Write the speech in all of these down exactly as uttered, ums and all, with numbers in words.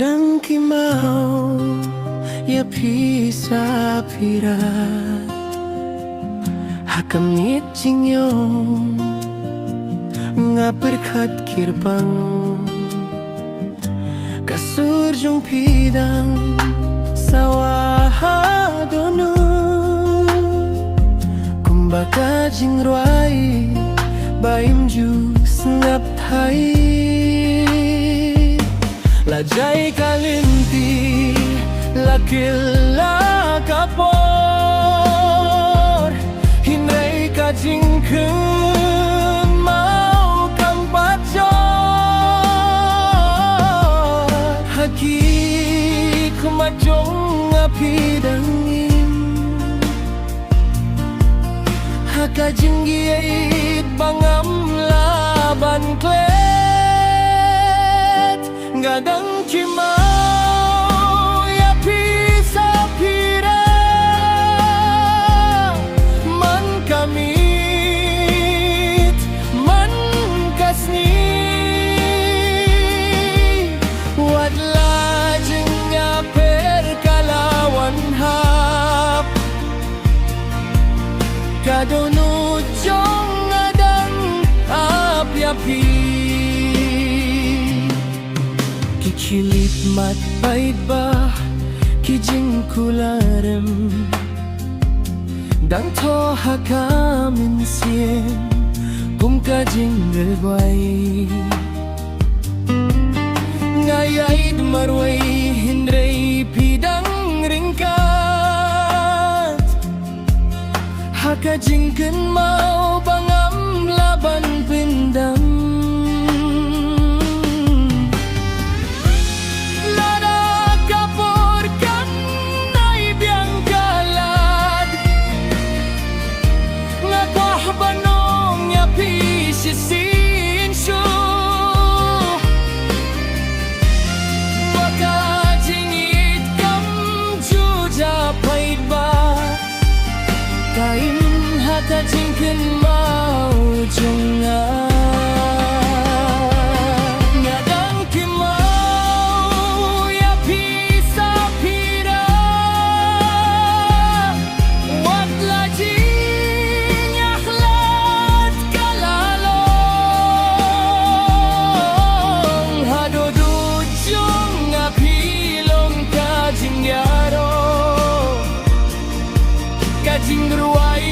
Dang ki maw ïa phi Saphira, ha ka miet jingïong nga pyrkhat kyrpang. Ka sur jong phi dang sawa ha dohnud, kumba ka jingrwai ba im ju sngap thait. La jai ka lynti, la kylla ka por, hynrei ka jingkynmaw kam pat jot. Ha ki khmat jong nga phi dang im, ha ka jingïeit ba ngam lah ban klet. Nga dang kynmaw ïa phi Saphira, man ka miet, man ka sngi. Wat la jingïapher ka la wan hap, ka dohnud jong nga dang ap ïa phi. Ki khlieh mat paidbah, ki jingkularem dang thoh ha ka mynsiem kum ka jingrwai. Nga ïaid marwei hynrei phi dang ryngkat, ha ka jingkynmaw ba ngam lah ban pyndam. Lada ka por kan nai biang ka lad, nga kwah ban ong ïa phi shisien shuh, ba ka jingïeit kam ju jah paidbah. Ka im ha ka jingkynmaw jong nga. Nga dang kynmaw ïa phi Saphira, wat la jingïakhlad ka la long. Haduh dud jong nga phi long ka jingïaroh, ka jingrwai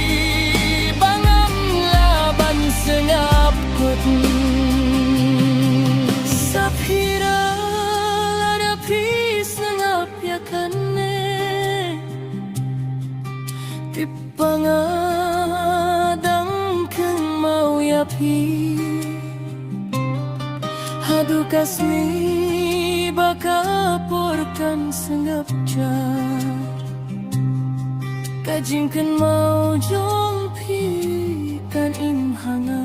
ba ngam lah ban sngap kut. Saphira, lada phi sngap ïa kane, tip ba nga dang kynmaw ïa phi. Haduh ka sngi ba ka por kan sngap jar, ka jingkynmaw jong phi kan im ha nga.